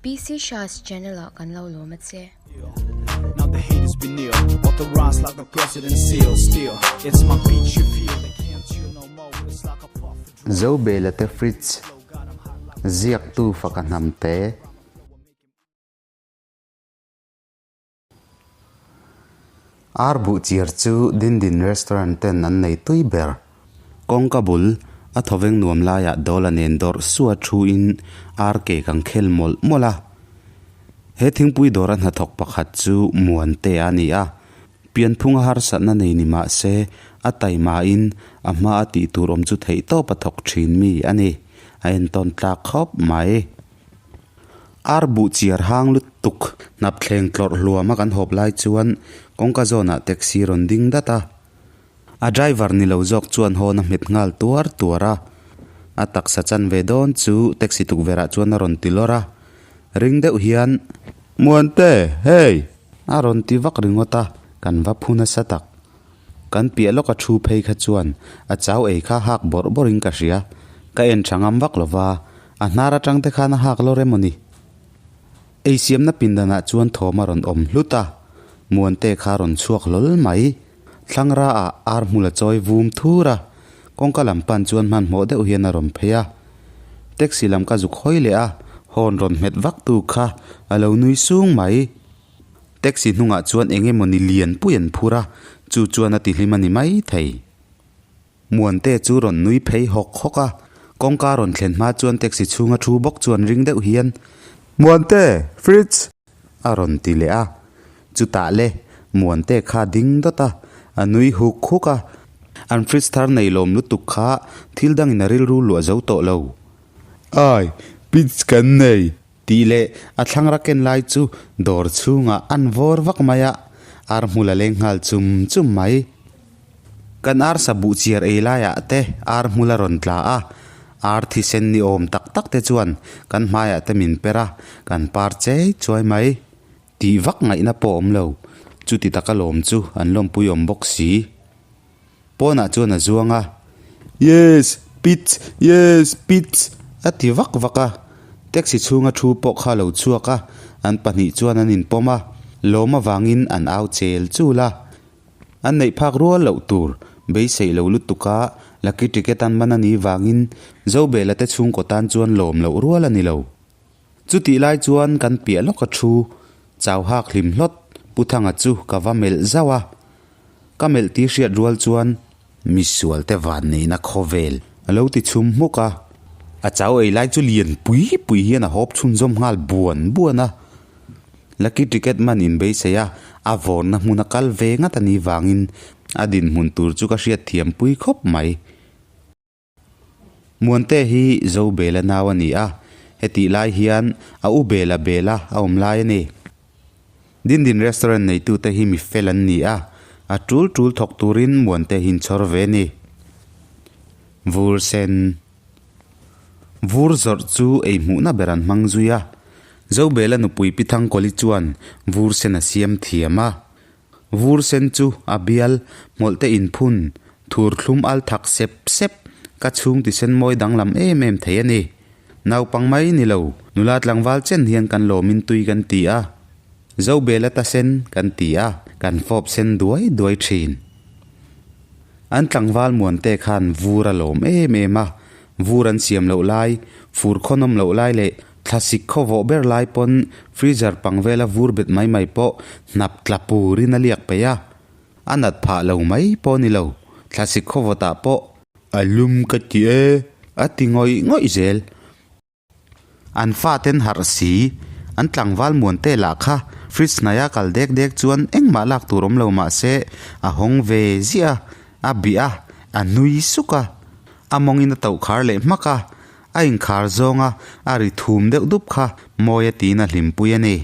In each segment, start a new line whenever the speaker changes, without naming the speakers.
PC Shah's channel ah kan lo lawm a che.
Zobela te fridge ziaktu faka hnam te. Ar buh chiar chu Dindin Restaurant ten an nei tui ber. Kawngka bul a thawveng nuam laiah dawla nen dawrh sua thu in ar ke kan khel mawlh mawlh a. He thingpui dawra hnathawk pakhat chu Muante a ni a. Pianphunga harsatna nei ni mah se a taima in a hma a tih tur awm chu theih tawp a thawk thin mi a ni. A entawn tlak khawp mai. Ar buh chiar hang lutuk hnap thleng tlawrh hluam a kan hawp lai chuan kawngka zawnah taxi rawn ding dat a. A driver ni lo zawk chuan hawn a hmet nghal tuar tuar a. A taksa chan ve dawn chu taxi tukverh ah chuan a rawn ti lawr a. Ring deuh hian, Muante, hei! A rawn ti vak ringawt a, kan va phu nasa tak. Kan piah lawk a thu phei kha chuan a chau ei kha hak bawrh bawrhin ka hria. Ka en tha ngam vak lova, a hnar atang te khan a hak lo rem aw ni. Ei siamna pindanah chuan thawm a rawn awm hlut a, Muante kha a rawn chhuak hlawl mai. Thlangra ah ar hmul a chawi vum thur a, kawngka lam pan chuan hmanhmawh deuh hian a rawn phei a. Taxi lam ka zuk hawi leh a, horn rawn hmet vak tu kha a lo nui sung mai. Taxi hnungah chuan eng emawni lian pui an phur a, chu chuan a ti hlim a ni mai thei. Muante chu rawn nui phei hawk hawk a, kawngka rawn thlen hma chuan taxi chhunga thu bawk chuan ring deuh hian, Muante! Fridge! a rawn ti leh a. Chutah le, Muante kha ding dawt a, a nui huk huk a. An fridge thar nei lawm lutuk kha thil dangin a rilru luah zo tawh lo. Ai, pitch kan nei! Tih leh a thlangra ken lai chu dawr chhungah an vawr vak mai a, ar hmul a leng nghal chum chum mai. Kan ar sa buh chiar ei laiah te ar hmul a rawn tla a, ar thisen ni awm tak tak te chuan kan hmaiah te min per a, kan par chei chuai mai. Tih vak ngaihna pawh awm lo, chuti taka lawm chu an lawmpui awm bawk si. Pawnah chuan a zuang a, Yes, Pitch! Yes, Pitch! a ti vak vak a. Taxi chhunga thu pawh kha a lo chhuak a, an pahnih chuan an inpawm a, lawm avangin an au chel chul a. An neih phak rual loh tur beiseih lo lutuk a, Lucky Ticket an man a nih vangin Zobela te chhungkaw tan chuan lawm loh rual a ni lo. Chutih lai chuan kan piah lawk a thu, chau hak hlim hlawt Pu Thanga chu ka va melh zauh a. Ka melh tih hriat rual chuan misual te van neihna khawvel a lo ti chhum hmuk a. A chau ei lai chu lian pui pui hian a hawp chhunzawm nghal buan buan a. Lucky ticket man inbeisei a, a vawnna hmun a kal ve ngat a nih vangin a dinhmun tur chu ka hriat thiam pui khawp mai. Muante hi Zobela nau a ni a, hetih lai hian a u Bela Bela a awm lai a ni. Dindin restaurant neitute hi mi fel an ni a, a tul tul thawk turin Muante hi inchhawr ve a ni. Vur sen Vur zawrh chu ei hmuhna ber an hmang zui a, Zobela nupui Pi Thangkawli chuan vur sen a siam thiam a. Vur sen chu a bial hmawlh te inphun thur thlum al thak sep sep ka chhung ti sen mawi danglam em em thei a ni. Naupang mai ni lo, nula tlangval chen hian kan lawmin tui kan ti a, Zobela ta sen kan ti a, kan fawp sen duai duai thin. An tlangval muante khan vur a lawm em em a, vur an siam loh lai, fur khawnawm loh lai leh Thlasik khaw vawh ber lai pawn freezer pang vela vur bet mai mai pawh hnap tla purin a liak peih a, a nat phah lo mai pawh a ni lo, thlasik khaw vawtah pawh a lum ka ti e a ti ngawih ngawih zel. An faten harh si, an tlangval muan te lah kha fridge hnaia kal dek dek chuan engmah lak tur awm lo mah se a hawng ve ziah a, a bih a, a nui suk a, a mawngin a toh khar leh hmak a, A inkhar zawnga a ri thum deuh dup kha mawi a tiin a hlimpui a ni.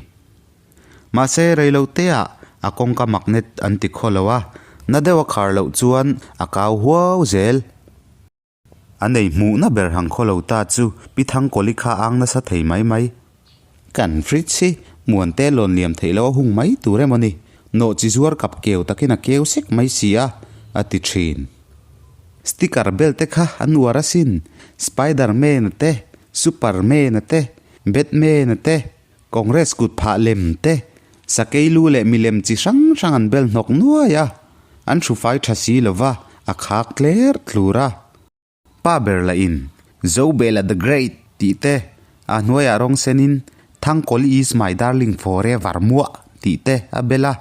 Mahse reiloteah a kawngka magnet an ti khaw lo a, na deuh a khar loh chuan a kau huau zel. A nei hmuhna ber hang khaw lo ta chu Pi Thangkawli kha ang nasa thei mai mai. Kan fridge hi Muante lawn liam theih loh a hung mai tur emaw ni? Nawh chi zuar kap keu takin a keu sek mai si a, a ti thin. Sticker bel te kha an uar asin, Spider Man te, Super Man te, Batman te. Congress kut phah lem te, sakei lu leh milem chi hrang hrang an bel hnawk nuai a, an hrufai tha si lova a khak tler tlur a. Pa ber lah in Zobela the Great tih te, a hnuaiah rawng senin Thangkawli is my darling forever muah tih te a bel a,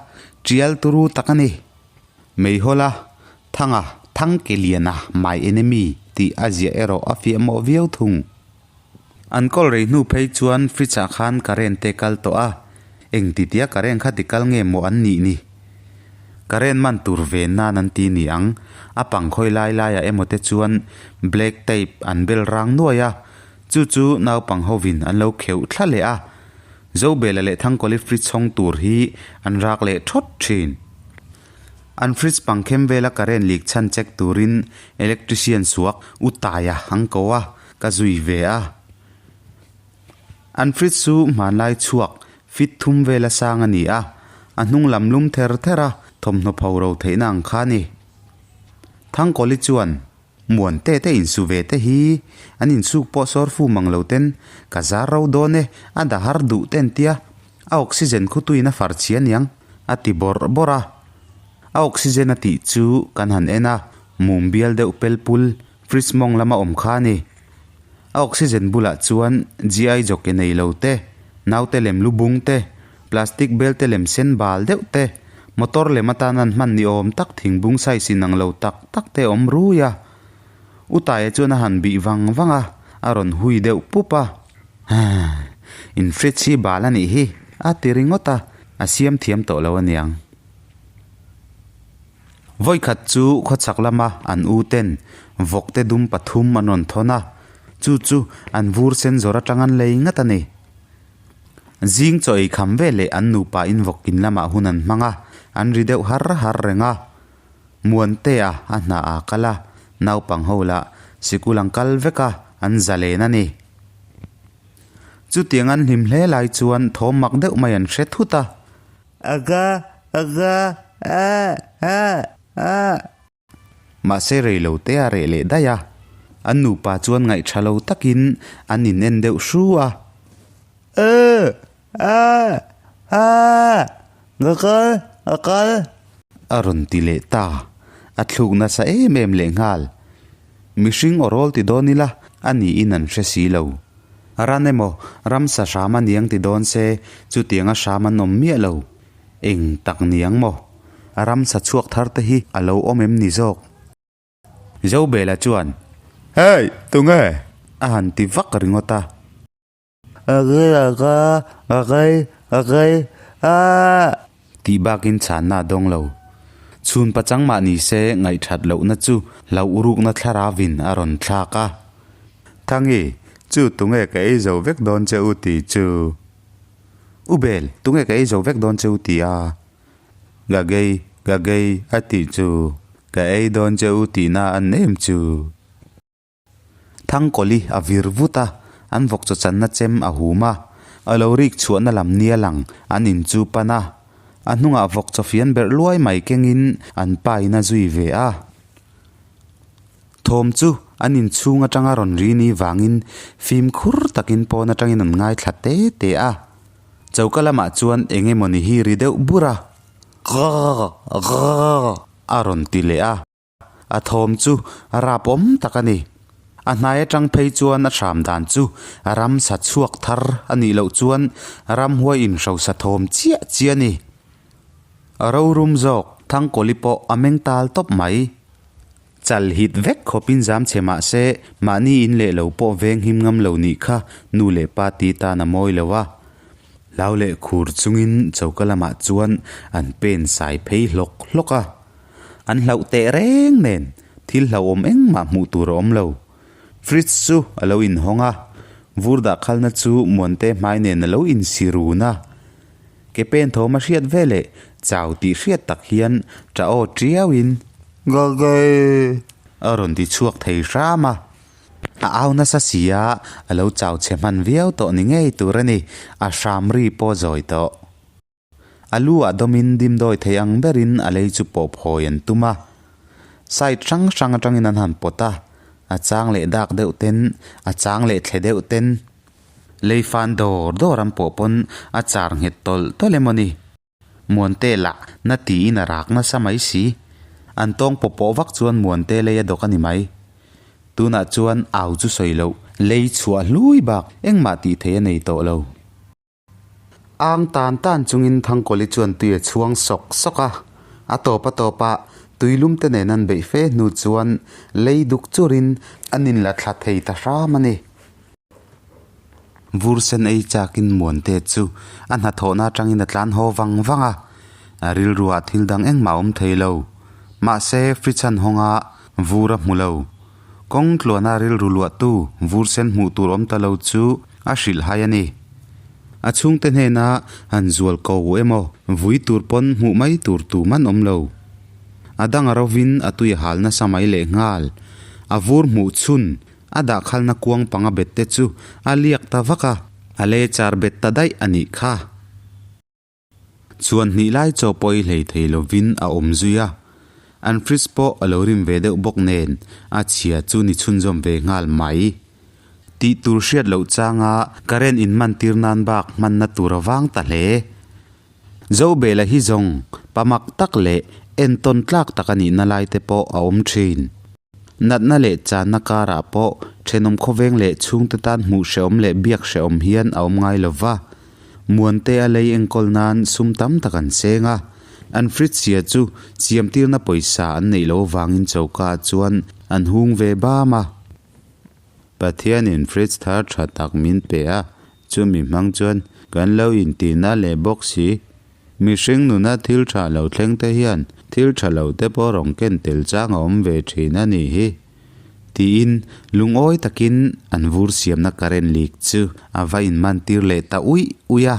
tial turu tak a ni. Meihawla Thanga Thangkeliana my enemy tih a ziah erawh a fiah mawh viau thung. An kawl rei hnu phei chuan fridge ah khan current te kal tawh a, eng ti tia current kha ti kal nge maw an nih ni? Current man tur ven nan an ti ni ang, a pang khawi lai lai ah emaw te chuan black tape an bel rang nuai a, chu chu naupang hovin an lo kheuh thla leh a, Zobela leh Thangkawli fridge hawng tur hi an rak leh thawt thin. An fridge pangkhem vela current leak chhan check turin electrician suak u taia ang ko a, ka zui ve a. An fridge chu hmanlai chhuak fit thum vela sang a ni a, a hnung lam lum ther ther a thawmhnaw pho ro theihna ang kha a ni. Thangkawli chuan Muante te insu ve te hi an insuk pawh sawr fu mang lo ten ka zar ro dawn e, a da har duh ten tia a oxygen khu tuin a far chhi aniang a ti bawrh bawrh a. A oxygen a tih chu kan han en a, mum bial deuh pel pul fridge mawng lama awm kha a ni. A oxygen bulah chuan GI joke nei lo te, naute lem lu bung te, plastic bel te lem sen bal deuh te, motor lem atan an hman ni awm tak thingbung size in ang lo tak tak te awm rui a. U Taia chuan a han bih vang vang a, a rawn hui deuh pup a. In fridge hi bal a nih hi, a ti ringawt a, a siam thiam tawh lo aniang. Vawikhat chu khawchhak lama an u ten vawkte dum pathum an rawn thawn a, chu chu an vur sen zawr atang an lei ngat a ni. Zing chaw ei kham ve leh an nupa in vawk in lamah hun an hmang a, an ri deuh har har reng a. Muantea a hna ah kal a, naupang ho lah sikul an kal vek a, an zalen a ni. Chutiang an hlim hle lai chuan thawm mak deuh mai an hre thut a.
Aga aga a a a.
Mahse rei lo te a reh leh daih a, an nupa chuan ngaihṭha lo takin an in en deuh hru a.
A a a ka kal ka kal.
A rawn ti leh ta, a thluk nasa em em lehnghal. Mihring aw rawl ti dawn ila a niin an hre si lo. Ran emaw, ramsa hram a niang ti dawn se, chutianga hram an awm miah lo. Eng tak niang maw? Ramsa chhuak thar te hi a lo awm em ni zawk? Zobela chuan, Hey, tunge? a han ti vak ringawt a.
Aka aka aka aa.
Tih bakin chhanna a dawng lo. Chhun pachang mah ni se ngaihthat lohna chu hlauh rukna thlaravin a rawn thlak a. Thangi, chu tunge ka ei zo vek dawn che u tih chu? U Bel, tunge ka ei zo vek dawn che u tih a? Gagei, Gagei a tih chu ka ei dawn che u tihna an em chu? Thangkawli a vir vut a, an vawk chaw channa chem a hum a, a lo rik chhuahna lam nia lang an in chu pan a, a hnungah vawk chaw fian berh luai mai kengin an pa in a zui ve a. Thawm chu an inchhung atanga rawn ri ni vangin fimkhur takin pawn atangin an ngaithla te te a. Choka lamah chuan eng emawni hi ri deuh bur a, a rawn ti leh a. A thawm chu a rap awm tak a ni. A hnai atang phei chuan a hram dan chu ramsa chhuak thar a nih loh chuan ramhuai inhrosa thawm chiah chiah a ni. A rorum zawk Thangkawli pawh a meng tal tawp mai. Chal hit vek khawpin zam che mah se mahni in leh lo pawh veng him ngam lo nih kha nu leh pa ti tan a mawi lo a. Hlau leh khur chungin choka lamah chuan an pen sai phei hlawk hlawk a. An hlauh teh reng nen thil hlauhawm engmah hmuh tur a awm lo. Fridge chu a lo inhawng a, vur dah khalna chu Muante hmai nen a lo insi run a. Ke pen thawm a hriat veleh chau tih hriat tak hian ṭah aw ṭiauin,
Gagei!
A rawn ti chhuak thei hram a. A au nasa si a, a lo chau chhe hman viau tawh ni ngei tur a ni, a hram ri pawh zawi tawh. A lu ah dawmin dimdawi thei ang berin a lei chu pawh phawi an tum a. Side hrang hrang atangin an han pawt a, a chang leh dak deuh ten, a chang leh thle deuh ten. Lei fan dawr dawr an pawh pawn a char nghet tawlh tawlh emaw ni. Muante lah na tiin a rak nasa mai si. An tawng pawh pawh vak chuan Muante lei a dawk a ni mai. Tunah chuan au chu sawi loh, lei chhuah hlui bak engmah tih theih a nei tawh lo. Ang tan tan chungin Thangkawli chuan tui a chhuang sawk sawk a, a tawp a tawp a, tui lum te nen an beih fe hnu chuan lei duk churin an inla thla thei ta hram a ni. Vur sen ei chakin Muante chu a hnathawhna atangin a tlan haw vang vang a, a rilruah thil dang engmah a awm thei lo. Mahse, fridge an hawng a, vur a hmu lo. Kawng tluana rilru luahtu vur sen hmuh tur awm ta lo chu a hrilh hai a ni. A chhungte hnena han zual ko emaw vui tur pawn hmuh mai tur tu man awm lo. A dang a rovin a tui a hal nasa mai leh nghal. A vur hmuh chhun a dahkhalna kuang panga bet te chu a liak ta vak a, a le char bet ta daih a nih kha. Chuan hnih lai chaw pawh i hlei thei lovin a awm zui a, an fridge pawh a lo rim ve deuh bawk nen a chhia chu ni chhunzawm ve nghal mai. Tih tur hriat loh changa current in man tir nan bak hmanna tur a vang ta hle. Zobela hi zawng pamak tak leh entawn tlak tak a nihna lai te pawh a awm thin. Natna leh channa karah pawh thenawm khawveng leh chhungte tan hmuh hrehawm leh biak hrehawm hian a awm ngai lo va. Muante a lei enkawl nan sum tam tak an seng a, an fridge chhia chu siamtirna pawisa an neih loh avangin choka ah chuan an hung ve bam a. Pathianin fridge thar tha tak min pe a, chumi hmang chuan kan lo intina leh bawk si. Mihring nuna thil tha lo thleng te hian thil tha lo te pawh rawn ken tel chang a awm ve thin a nih hi, tiin lungawi takin an vur siamna current leak chu a va inman tir leh ta uih uih a.